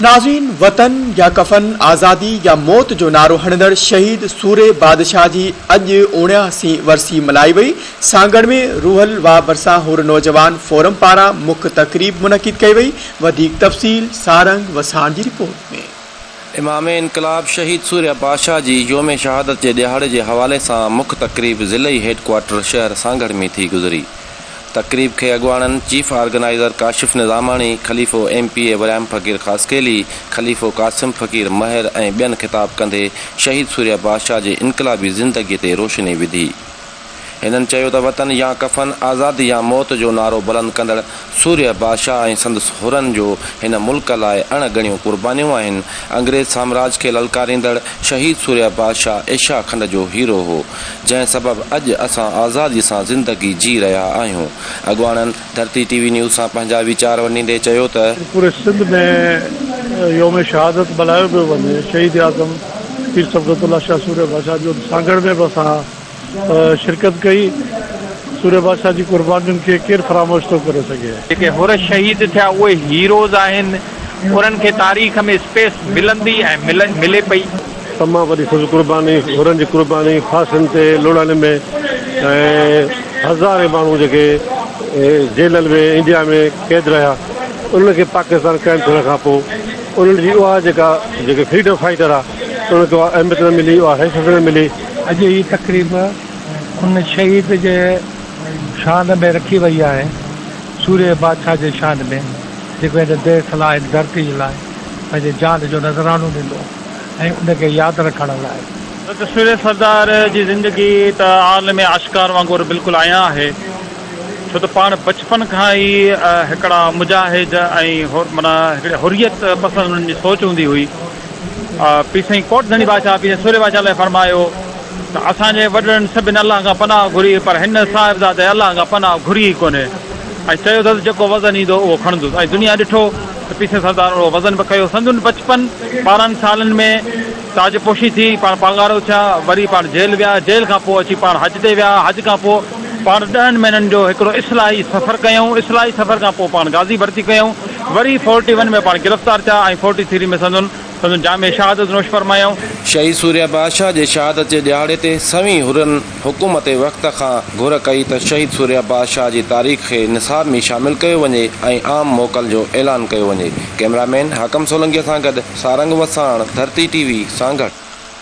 ناظرين وطن يا ڪفن آزادي يا موت جو نعرو هڻندڙ شهيد سورهيه بادشاهه جي اڄ اوڻياسين ورسي ملهائي وئي، سانگهڙ ۾ روحل واهه ڀرسان حر نوجوان فورم پاران مک تقريب منعقد ڪئي وئي، وڌيڪ تفصيل سارنگ وساڻ جي رپورٽ ۾. امام انقلاب شهيد سورهيه بادشاهه جي يوم شهادت جي ڏهاڙي جي حوالي سان مک تقريب ضلعي هيڊ ڪوارٽر شهر سانگهڙ ۾ ٿي گذري. تقريب کي اڳواڻن چيف آرگنائيزر ڪاشف نظاماڻي، خليفو ايم پي اي وريام فقير خاصخيلي، خليفو قاسم فقير مهر ۽ ٻين خطاب ڪندي شهيد سورهيه بادشاهه جي انقلابي زندگي تي روشني وڌي. هنن چيو ته وطن يا ڪفن، آزادي يا موت جو نعرو بلند ڪندڙ سورهيه بادشاهه ۽ سندس حرن جو هن ملڪ لاء اڻ ڳڻيون قربانيون آهن، انگريز سامراج کي للڪاريندڙ شهيد سورهيه بادشاهه ايشيا کنڊ جو هيرو هو. جنهن سبب اڄ اسان آزادي سان زندگي جي رهيا آهيون. اڳواڻن ڌرتي ٽي وي نيوز سان پنهنجا ويچار ونڊيندي چيو ته. پوري سنڌ ۾ يوم شهادت ملهايو پيو وڃي، شهيد اعظم پير صبغت الله شاهه سورهيه بادشاهه جو سانگهڙ ۾ به اسان شرڪت ڪئي، سورهيه بادشاهه جي قربانين کي ڪير فراموش ٿو ڪري سگهي. جيڪي حر شهيد ٿيا اهي هيروز آهن، انهن کي تاريخ ۾ اسپيس ملندي ۽ ملي پئي. تمام وڏي سندس قرباني، حرن جي قرباني، ڦاسين تي لڙڻ ۾ ۽ هزارين ماڻهو جيڪي جيلن ۾ انڊيا ۾ قيد رهيا انهن کي پاڪستان قائم ٿيڻ کان پوء انهن جي اها جيڪا جيڪي فريڊم فائٽر آ انهن کي اها اهميت نه ملي اها حيثيت نه ملي. اڄ هي تقريب ان شهيد جي شان ۾ رکي وئي آهي، سورهيه بادشاهه جي شان ۾ جيڪو هن ديس لاء هن ڌرتي لاء پنهنجي جان جو نذرانو ڏنو. ۽ ان کي ياد رکڻ لاء. حضرت سورهيه سردار جي زندگي ته عالم آشڪار وانگر بلڪل عيان آهي، ڇو ته پاڻ بچپن کان ئي هڪڙا مجاهد ۽ معنيٰ هڪڙي حريت پسند انهن جي سوچ هوندي هئي. پير سائين ڪوٽ ڌڻي بادشاهه پير سائين سورهيه بادشاهه لاء فرمايو ته اسان جي وڏڙن سڀن الله کان پناهه گهري پر هن صاحبزادي الله کان پناهه گهري ئي ڪونهي ۽ چيو اٿس جيڪو وزن ايندو اهو کڻندس ۽ دنيا ڏٺو ته پير سائين سردار اهو وزن به کنيو. سندن بچپن 12 سالن ۾ تاج پوشي ٿي، پاڻ پاڳارو ٿيا، وري پاڻ جيل ويا، جيل کان پوء اچي پاڻ حج تي ويا، حج کان پوء پاڻ ڏهن مهينن جو هڪڙو اصلاحي سفر ڪيائون، اصلاحي سفر کان پوء پاڻ غازي ڀرتي ڪيائون، وري فورٽي ون ۾ پاڻ گرفتار ٿيا ۽ فورٽي ٿري ۾ سندن سندن جامع شهادت نوش فرمايائون. شهيد سورهيه بادشاهه جي شهادت جي ڏهاڙي تي سوين حرن حڪومت وقت کان گهر ڪئي ته شهيد سورهيه بادشاهه جي تاريخ کي نصاب ۾ شامل ڪيو وڃي ۽ عام موڪل جو اعلان ڪيو وڃي. ڪئميرا مين حاڪم سولنگيء سان گڏ سارنگ وساڻ، ڌرتي ٽي وي، سانگهڙ.